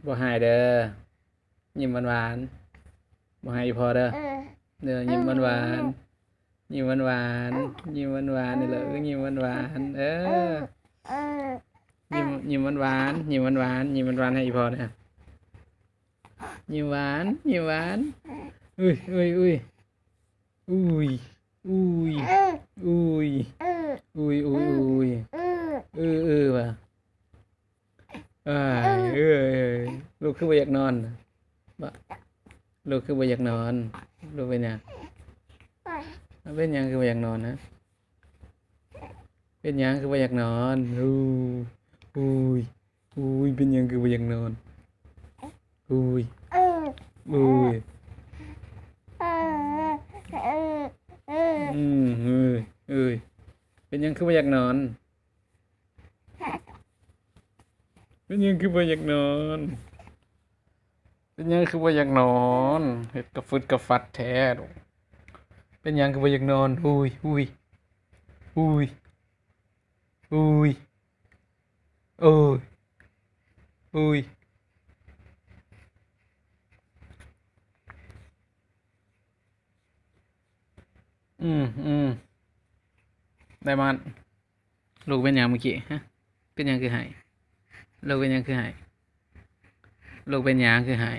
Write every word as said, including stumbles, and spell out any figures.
บ่ไห้เด้อ ยิ้มหวานๆ บ่ไห้อีพ่อเด้อ เออ เด้อ ยิ้มหวานๆ ยิ้มหวานๆ ยิ้มหวานๆ นี่แหละ เออ ยิ้มหวานๆ เออ เออ ยิ้ม ยิ้มหวานๆ ยิ้มหวานๆ ยิ้มหวานๆ ให้อีพ่อเด้อ ยิ้มหวาน ยิ้มหวาน อุ้ย อุ้ย อุ้ย อุ้ย อุ้ย เออ อุ้ย เออ อุ้ย อุ้ย เออ อุ้ย เออ เออ เออ ว่ะ เอ้ย เอ้ย เอ้ย ลูกคือบ่อยากนอนน่ะ บ่ ลูกคือบ่อยากนอน ลูกเป็นหยัง เป็นหยังคือบ่อยากนอนนะ เป็นหยังคือบ่อยากนอน อู้ อุ้ย อุ้ย เป็นหยังคือบ่อยากนอน อุ้ย เออ อุ้ย เออ เออ เออ อืม เอ้ย เอ้ย เป็นหยังคือบ่อยากนอน เป็นหยังคือบ่อยากนอน เป็นหยังคือบ่อยากนอน เฮ็ดกระฟึดกระฟัดแท้ เป็นหยังคือบ่อยากนอน อุ้ย อุ้ย อุ้ย อุ้ย เอ้ย อุ้ย อืม อืม ได้มา ลูกเป็นหยังเมื่อกี้ ฮะ เป็นหยังคือไห้ ลูกเป็นหยังคือไห้ ลูกเป็นหยังคือไห้